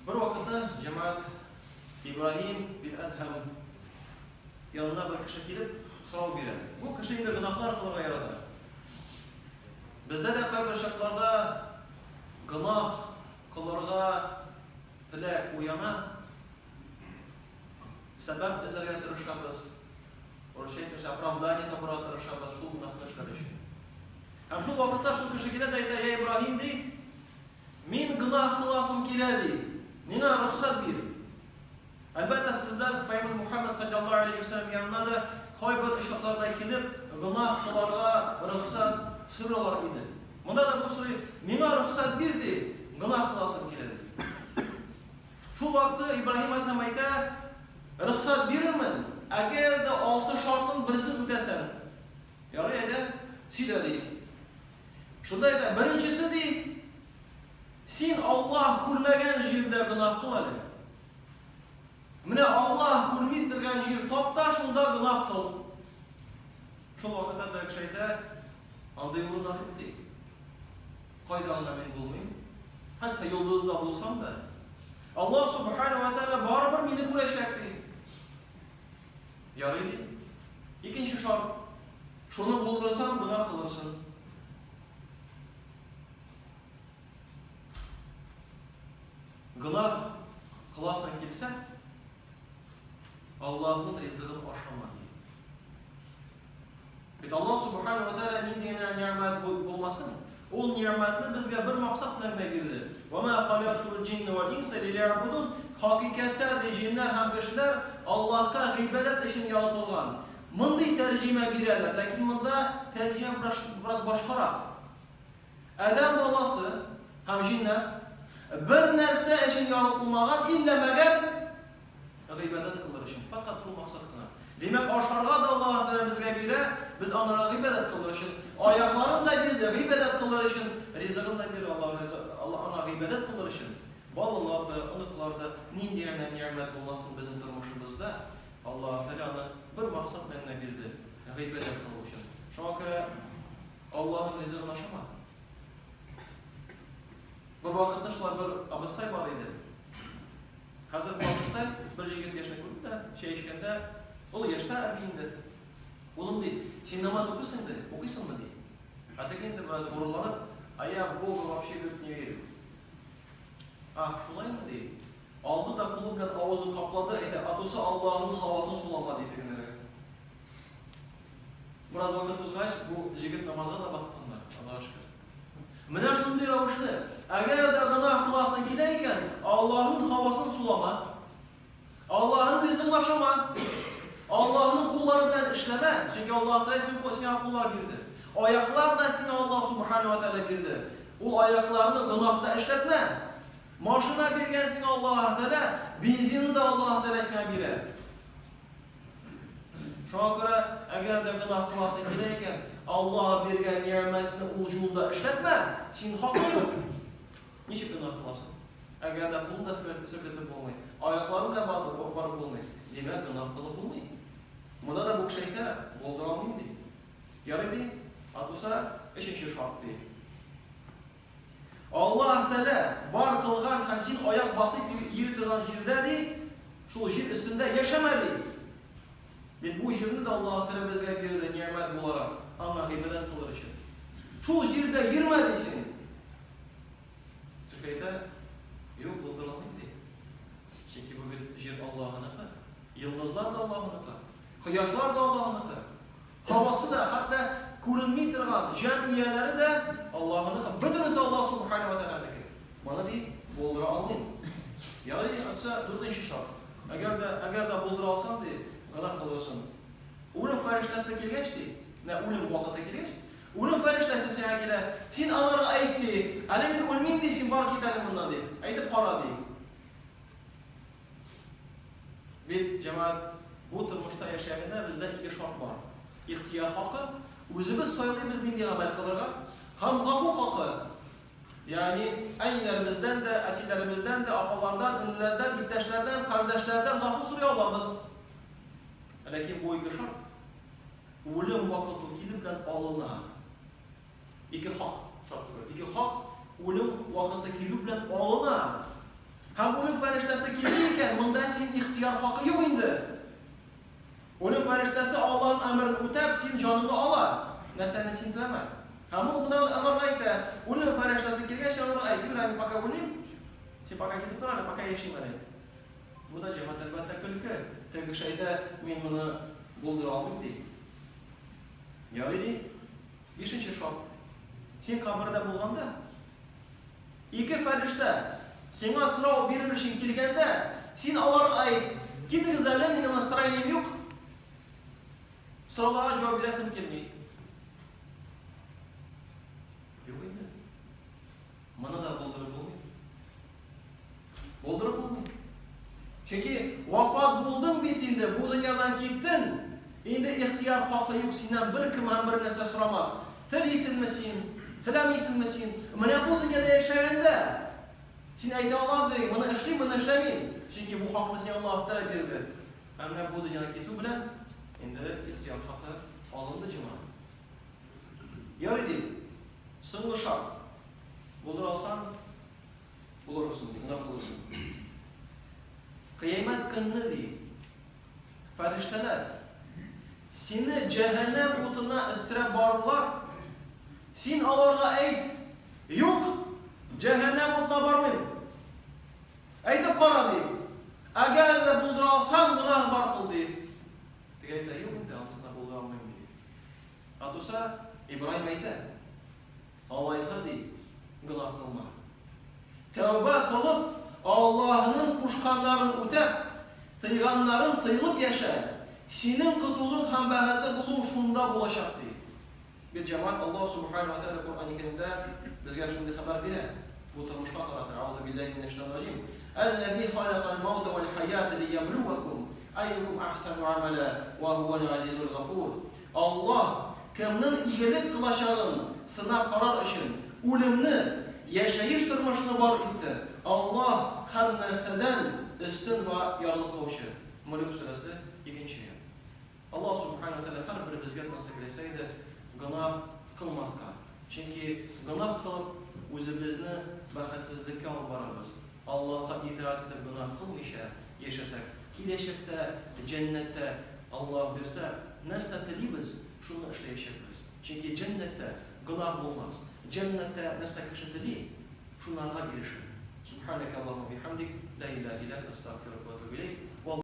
Бер вакытта җәмәгать Ибраһим бин Әдһәм янына бер кеше килеп сорау бирә. Бу кеше инде гөнаһлар кылырга ярата. Бездә дә кайбер чакларда гөнаһ кылырга теләк уяна. Сәбәп эзләргә тырышабыз. Урысча әйтмешә, оправдание табырга тырышабыз шул гөнаһны эшләр өчен. Һәм шул вакытта шул кеше килә дә әйтә, я Ибраһим, ди, мин гөнаһ кыласым килә, ди. Миңа рөхсәт бир. Әлбәттә, сез беләсез, Пәйгамбер Мухаммад саллаллаһу алейһи вәсәлләм янына да кайбер очракларда килеп, гөнаһ кыларга рөхсәт сорыйлар иде. Монда да бу сорый, миңа рөхсәт бир, ди, гөнаһ кыласым килә, ди. Шул вакытта Ибраһим Әдһәм әйтә, Рөхсәт бирермен, әгәр дә алты шартның берсен үтәсәң. Ярый, әйдә, сөйлә, ди. Шунда әйтә, беренчесе, ди, син Аллаһ күрмәгән җирдә гөнаһ кыл әле. Менә Аллаһ күрми торган җир тап та, шунда гөнаһ кыл. Шул вакытта да кеше әйтә, андый урыннар юк, ди. Кайда гына мин булмыйм, хәтта йолдызда булсам да, Аллаһ Субхана ва Тәгалә барыбер мине күрәчәк, ди. Ярый, ди. Икенче шарт. Шуны булдырсаң, гөнаһ кылырсың. Гөнаһ кыласың килсә, Аллаһның ризыгын ашама, ди. Бит Аллаһ Субхану ва Тааля нинди генә нигъмәт булмасын, ул нигъмәтне безгә бер максат белән генә бирде. Ва ма халактул джинна вал инса лиябудун. Хакыйкатьтә ди җиннәр һәм кешеләр Аллаһка гыйбадәт өчен яратылган. Мондый тәрҗемә бирәләр, ләкин монда тәрҗемә бераз башкарак. Адәм баласы һәм җиннәр бер нәрсә өчен яратылмаган, иллә мәгәр гыйбадәт кылыр өчен. Фәкать шул максат кына. Димәк, ашарга да Аллаһ Тәгалә безгә бирә, без анарга гыйбадәт кылыр өчен. Аякларын да бирде, гыйбадәт кылыр өчен, ризыгын да бирде Аллаһ Аллаһ аңа гыйбадәт кылыр өчен. Балалар да, оныклар да, нинди генә нигъмәт булмасын безнең тормышыбызда, Аллаһ Тәгалә аны бер максат белән генә бирде, гыйбадәт кылу өчен. Шуңа күрә Аллаһның ризыгын ашама. Бер вакытны шулай бер абыстай бар иде. Хәзер бу абыстай бер җегет яшьне күрде дә, чәй эчкәндә, ул яшьтә әби инде. Улым ди, син намаз укыйсың ди, укыйсыңмы ди. Ә теге инде бераз горурланып, а я в Бога вообще говорит, не верю. Ах, шулаймы ди. Алды да кулы белән авызын каплады, әйтә, атусы Аллаһның һавасын сулама ди тегенәргә. Бераз вакыт узгач, бу җегет намазга да басты Аллаһка шөкер. Менә шундый рәвешле, әгәр дә гөнаһ кыласың килә икән, Аллаһның һавасын сулама. Аллаһның ризыгын ашама. Аллаһның куллары белән эшләмә, чөнки Аллаһ Тәгалә сиңа куллар бирде. Аяклар да сиңа Аллаһ Субхану ва Тәгалә бирде. Ул аякларны гөнаһта эшләтмә. Машина биргән сиңа Аллаһ Тәгалә, бензинын да Аллаһ Тәгалә сиңа бирә. Шуңа күрә, әгәр дә гөнаһ кыласың килә икән, Аллаһ биргән нигъмәтне ул юлда эшләтмә, синең хакың юк. Ничек гөнаһ кыласың? Әгәр дә кулың да селкетеп булмый, аякларың белән барып, барып булмый, димәк, гөнаһ кылып булмый. Монда да бу кеше әйтә, булдыра алмыйм ди. Ярый ди, атуса, өченче шарт ди. Аллаһ Тәгалә бар кылган һәм син аяк басып йөри торган җирдә ди, шул җир өстендә яшәмә ди. Бит бу җирне дә Аллаһ Тәгалә безгә бирде нигъмәт буларак, аңа гыйбадәт кылыр өчен. Шул җирдә йөрмә ди син. Кеше әйтә, юк, булдыра алмыйм ди. Чөнки бу бит җир Аллаһыныкы. Йолдызлар да Аллаһыныкы. Кояшлар да Аллаһыныкы. Һавасы да, хәтта күренми торган җан ияләре дә Аллаһыныкы. Бөтенесе Аллаһ Субхана ва Тәгаләнеке. Моны ди, булдыра алмыйм. Ярый, атса, дүртенче шарт. Әгәр дә, әгәр дә булдыра алсаң, ди, гөнаһ кылырсың. Үлем фәрештәсе килгәч, ди, менә үлем вакыты килгәч, үлем фәрештәсе сиңа килә, син аларга әйт, ди, әле мин үлмим, ди, син бар кит әле моннан, дип. Әйтеп кара, ди. Бит, җәмәгать, бу тормышта яшәгәндә бездә ике шарт бар. Ихтыяр хакы, үзебез сайлыйбыз нинди гамәл кылырга, һәм гафу хакы. Ягъни, әниләребездән дә, әтиләребездән дә, апалардан, энеләрдән, иптәшләрдән, кардәшләрдән гафу сорый алабыз. Ләкин бу ике шарт үлем вакыты килү белән алына. Ике хак, шарт түгел. Ике хак үлем вакыты килү белән алына. Һәм үлем фәрештәсе килде икән, монда син ихтыяр хакы юк инде. Үлем фәрештәсе Аллаһның әмерен үтәп, син җаныңны ала. Нәрсәне син теләмә. Һәм ул монда аларга әйтә, үлем фәрештәсе килгәч, аларга әйт, юр, мин пока үлмим, син пока китеп тор әле, пока яшим әле. Бу да җәмәгать әлбәттә көлке. Теге кеше әйтә, мин моны булдыра алмыйм ди. Ярый ди. Бишенче шарт. Син кабердә булганда, ике фәрештә сиңа сорау бирер өчен килгәндә, син аларга әйт, китегез әле, минем настроением юк. Сорауларга җавап бирәсем килми. Юк инде. Моны да булдырып булмый. Булдырып булмый. Чөнки вафат булдың бит инде, бу дөньядан киттең. Инде ихтияр хакы юк, синнән беркем һәм бер нәрсә сорамас. Телисеңме син, теләмисеңме син? Менә бу дөньяда яшәгәндә син әйтә аладың, моны эшлим, моны эшләмим. Чөнки бу хакны сиңа Аллаһ Тәгалә бирде. Ә менә бу дөньядан китү белән инде ихтияр хакы алынды җомга. Ярый ди. Соңгы шарт. Булдыра алсаң, булырсың ди, гөнаһ кылырсың. Кыямәт көнне ди, фәрештәләр сине җәһәннәм утына өстерәп барырлар. Син аларга әйт, юк, җәһәннәм утына бармыйм. Әйтеп кара ди. Әгәр дә булдыра алсаң, гөнаһ бар кыл ди. Теге әйтә, юк инде, анысына булдыра алмыйм ди. Атуса, Ибраһим әйтә, Алайса, ди, гөнаһ кылма. Тәүбә кылып, Аллаһының кушканнарын үтәп, тыйганнарын тыелып яшә, синең котылуың һәм бәхетле булуың шунда булачак, ди. Бит җәмәгать Аллаһ субхана ва тәгалә Коръән Кәримдә безгә шундый хәбәр бирә. Бу тормышка карата. Әгъузу биллаһи минәш шайтанир раҗим. Әлләзи халакал маута вал хаята лияблувакум әйюкум әхсану амәлә ва һуәл газизул гафур. Аллаһ, кемнең игелек кылачагын сынап карар өчен, үлемне, яшәеш тормышны бар итте. Аллаһ һәр нәрсәдән өстен вә ярлыкаучы. Мүлек сүрәсе, икенче аять. Аллаһ Сүбхәнәһү вә Тәгалә һәрберебезгә насыйп әйләсә иде гөнаһ кылмаска. Чөнки гөнаһ кылып, үзебезне бәхетсезлеккә алып барабыз. Аллаһка итагать итеп гөнаһ кылмыйча яшәсәк, киләчәктә җәннәттә Аллаһ бирсә, нәрсә телибез, шуны эшләячәкбез. Чөнки җәннәттә гөнаһ булмас. Җәннәттә нәрсә кеше тели, шунарга ирешер. Субханәкә Аллаһумма бихамдик, ла илаһә илля әнтә, астагфирука ва атубу иләйк.